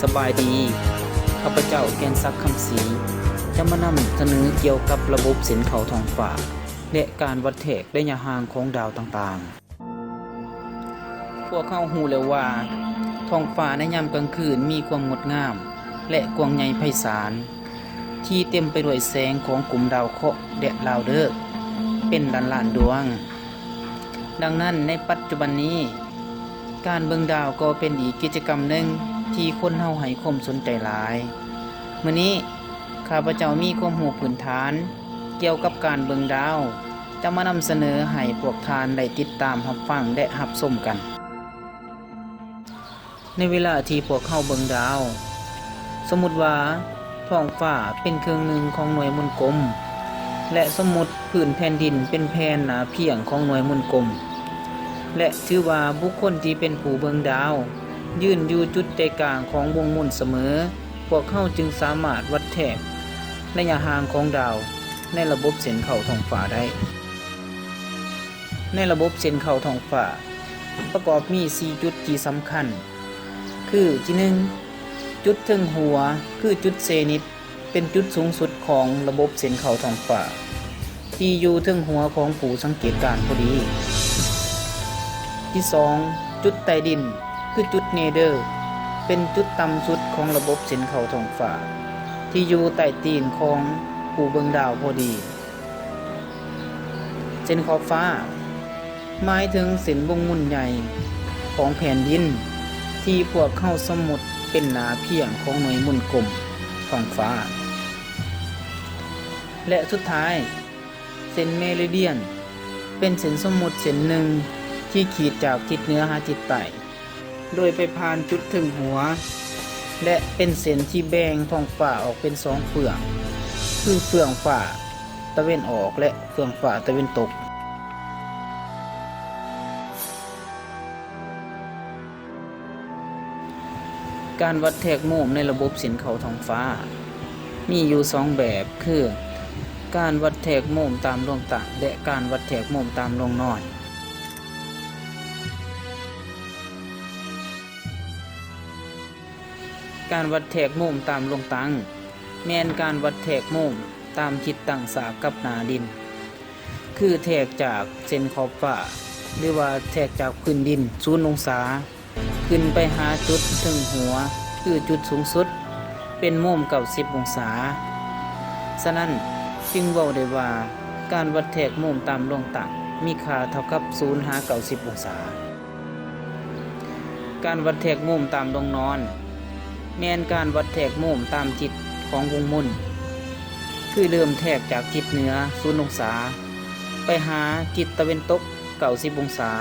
ສະບາຍດີ, ຂ້າພະເຈົ້າ ແກ່ນສັກ ຄຳສີ ຈະມານຳສະເໜີກ່ຽວກັບລະບົບເສັ້ນເຂົ້າທ້ອງຟ້າ ແລະ ການວັດແທກໄລຍະຫ່າງຂອງດາວຕ່າງໆ. ພວກເຮົາຮູ້ແລ້ວວ່າ ທ້ອງຟ້າໃນຍາມກາງຄືນມີຄວາມງົດງາມ ແລະ ກວ້າງໃຫຍ່ໄພສານ ທີ່ເຕັມໄປດ້ວຍແສງຂອງກຸ່ມດາວເຄາະ ແລະ ດາວເລີກ ເປັນລ້ານໆດວງ. ດັ່ງນັ້ນ, ໃນປັດຈຸບັນນີ້, ການເບິ່ງດາວກໍເປັນອີກກິດຈະກຳໜຶ່ງທີ່ຄົນເຮົາໃຫ້ຄວາມສົນໃຈຫຼາຍ. ມື້ນີ້, ຂ້າພະເຈົ້າມີຄວາມຮູ້ພື້ນຖານກ່ຽວກັບການເບິ່ງດາວ ຈະມານຳສະເໜີໃຫ້ພວກທ່ານໄດ້ຕິດຕາມຮັບຟັງ ແລະ ຮັບຊົມກັນ. ໃນເວລາທີ່ພວກເຮົາເບິ່ງດາວ, ສົມມຸດວ່າທ້ອງຟ້າເປັນເຄິ່ງໜຶ່ງຂອງໜ່ວຍມົນກົມ ແລະ ສົມມຸດພື້ນແຜ່ນດິນເປັນແຜ່ນໜ້າພຽງຂອງໜ່ວຍມົນກົມ ແລະ ຖືວ່າບຸກຄົນທີ່ເປັນຜູ້ເບິ່ງດາວ ຢືນຢູ່ຈຸດໃຈກາງຂອງວົງໝຸນສະເໝີ, ພວກເຮົາຈຶ່ງສາມາດວັດແທກໄລຍະຫ່າງຂອງດາວໃນລະບົບເສັ້ນເຂົ້າທ້ອງຟ້າໄດ້. ໃນລະບົບເສັ້ນເຂົ້າທ້ອງຟ້າ ປະກອບມີສີ່ຈຸດທີ່ສຳຄັນ ຄື ທີໜຶ່ງ, ຈຸດເທິງຫົວ ຄືຈຸດເຊນິດ ເປັນຈຸດສູງສຸດຂອງລະບົບເສັ້ນເຂົ້າທ້ອງຟ້າ ທີ່ຢູ່ເທິງຫົວຂອງຜູ້ສັງເກດການພໍດີ. ທີສອງ, ຈຸດໃຕ້ດິນ ຄືຈຸດເນເດີ ເປັນຈຸດຕ່ຳສຸດຂອງລະບົບເສັ້ນເຂົ້າທ້ອງຟ້າ ທີ່ຢູ່ໃຕ້ຕີນຂອງຜູ້ເບິ່ງດາວພໍດີ. ເສັ້ນຂອບຟ້າ ໝາຍເຖິງເສັ້ນວົງໝຸນໃຫຍ່ຂອງແຜ່ນດິນ ທີ່ພວກເຮົາສົມມຸດເປັນໜ້າພຽງຂອງໜ່ວຍມົນກົມທ້ອງຟ້າ. ແລະ ສຸດທ້າຍ, ເສັ້ນເມຣິດຽນ ເປັນເສັ້ນສົມມຸດເສັ້ນໜຶ່ງທີ່ຂີດຈາກທິດເໜືອຫາທິດໃຕ້ ໂດຍໄປຜ່ານຈຸດເທິງຫົວ ແລະ ເປັນເສັ້ນທີ່ແບ່ງທ້ອງຟ້າອອກເປັນສອງເຟືອງ ຄືເຟືອງຟ້າຕາເວັນອອກ ແລະ ເຟືອງຟ້າຕາເວັນຕົກ. ການວັດແທກມຸມໃນລະບົບເສັ້ນເຂົ້າທ້ອງຟ້າ ມີຢູ່ສອງແບບ ຄື ການວັດແທກມຸມຕາມລວງຕັ້ງ ແລະ ການວັດແທກມຸມຕາມລວງນອນ. ການວັດແທກມຸມຕາມລວງຕັ້ງ ແມ່ນການວັດແທກມຸມຕາມທິດຕັ້ງສາກກັບໜ້າດິນ ຄືແທກຈາກເສັ້ນຂອບຟ້າ ຫຼືວ່າແທກຈາກພື້ນດິນສູນອົງສາ ຂຶ້ນໄປຫາຈຸດເທິງຫົວ ຄືຈຸດສູງສຸດ ເປັນມຸມເກົ້າສິບອົງສາ. ສະນັ້ນ, ຈຶ່ງເວົ້າໄດ້ວ່າ ການວັດແທກມຸມຕາມລວງຕັ້ງ ມີຄ່າເທົ່າກັບສູນຫາເກົ້າສິບອົງສາ. ການວັດແທກມຸມຕາມລວງນອນ ແມ່ນການວັດແທກມຸມຕາມທິດຂອງວົງໝຸນ ຄືເລີ່ມແທກຈາກທິດເໜືອສູນອົງສາ ໄປຫາທິດຕາເວັນຕົກເກົ້າສິບອົງສາ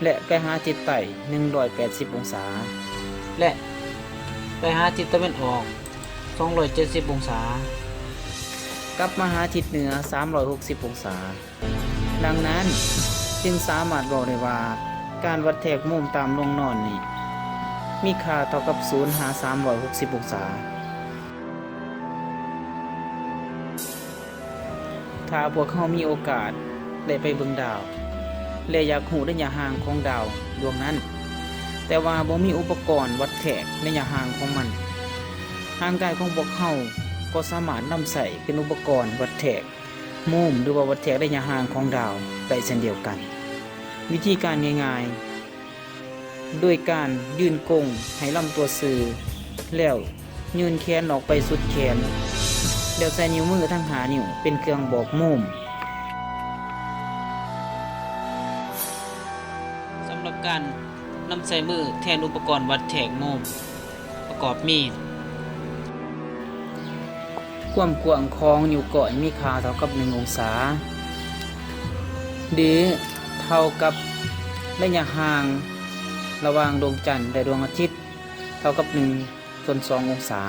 ແລະ ໄປຫາທິດໃຕ້ໜຶ່ງຮ້ອຍແປດສິບອົງສາ ແລະ ໄປຫາທິດຕາເວັນອອກສອງຮ້ອຍເຈັດສິບອົງສາ ກັບມາຫາທິດເໜືອສາມຮ້ອຍຫົກສິບອົງສາ. ດັ່ງນັ້ນ, ຈຶ່ງສາມາດເວົ້າໄດ້ວ່າ ການວັດແທກມຸມຕາມລວງນອນນີ້ ມີຄ່າເທົ່າກັບສູນຫາສາມຮ້ອຍຫົກສິບອົງສາ. ຖ້າພວກເຮົາມີໂອກາດໄດ້ໄປເບິ່ງດາວ ແລະ ຢາກຮູ້ໄລຍະຫ່າງຂອງດາວດວງນັ້ນ, ແຕ່ວ່າບໍ່ມີອຸປະກອນວັດແທກໄລຍະຫ່າງຂອງມັນ, ຮ່າງກາຍຂອງພວກເຮົາກໍສາມາດນຳໃຊ້ເປັນອຸປະກອນວັດແທກ ມຸມ ຫຼືວ່າວັດແທກໄລຍະຫ່າງຂອງດາວໄດ້ເຊັ່ນດຽວກັນ. ວິທີການງ່າຍໆ ໂດຍການຢືນກົງໃຫ້ລຳຕົວຊື່ ແລ້ວຍື່ນແຂນອອກໄປສຸດແຂນ ແລ້ວໃຊ້ນິ້ວມືທັງຫ້ານິ້ວເປັນເຄື່ອງບອກມຸມ. ສຳລັບການນຳໃຊ້ມືແທນອຸປະກອນວັດແທກມຸມ ປະກອບມີ ຄວາມກວ້າງຂອງນິ້ວກ້ອຍມີຄ່າເທົ່າກັບໜຶ່ງອົງສາ ຫຼື ເທົ່າກັບໄລຍະຫ່າງລະຫວ່າງດວງຈັນ ແລະ ດວງອາທິດ ເທົ່າກັບໜຶ່ງສ່ວນສອງອົງສາ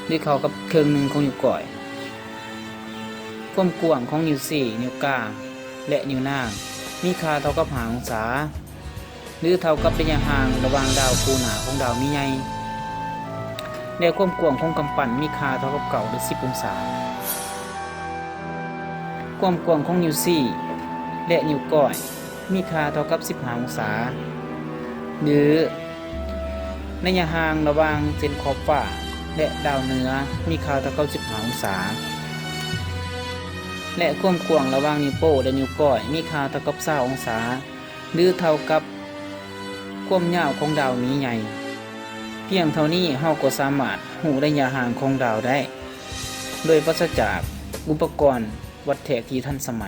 ຫຼື ເທົ່າກັບເຄິ່ງໜຶ່ງຂອງນິ້ວກ້ອຍ. ຄວາມກວ້າງຂອງນິ້ວຊີ້, ນິ້ວກາງ ແລະ ນິ້ວນາງ ມີຄ່າເທົ່າກັບຫ້າອົງສາ ຫຼື ເທົ່າກັບໄລຍະຫ່າງລະຫວ່າງດາວຄູ່ໜ້າຂອງດາວມີໃຫຍ່ ແລະ ຄວາມກວ້າງຂອງກຳປັ້ນມີຄ່າເທົ່າກັບເກົ້າ ຫຼື ສິບອົງສາ. ຄວາມກວ້າງຂອງນິ້ວຊີ້ ແລະ ນິ້ວກ້ອຍ ມີຄ່າເທົ່າກັບສິບຫ້າອົງສາ ຫຼື ໄລຍະຫ່າງລະຫວ່າງເສັ້ນຂອບຟ້າ ແລະ ດາວເໜືອມີຄ່າເທົ່າກັບສິບຫ້າອົງສາ ແລະ ຄວາມກວ້າງລະຫວ່າງນິ້ວໂປ້ ແລະ ນິ້ວກ້ອຍມີຄ່າເທົ່າກັບຊາວອົງສາ ຫຼື ເທົ່າກັບຄວາມຍາວຂອງດາວໝີໃຫຍ່. ພຽງເທົ່ານີ້ເຮົາກໍສາມາດຮູ້ໄລຍະຫ່າງຂອງດາວໄດ້ ໂດຍປາສະຈາກອຸປະກອນວັດແທກທີ່ທັນສະໄໝ.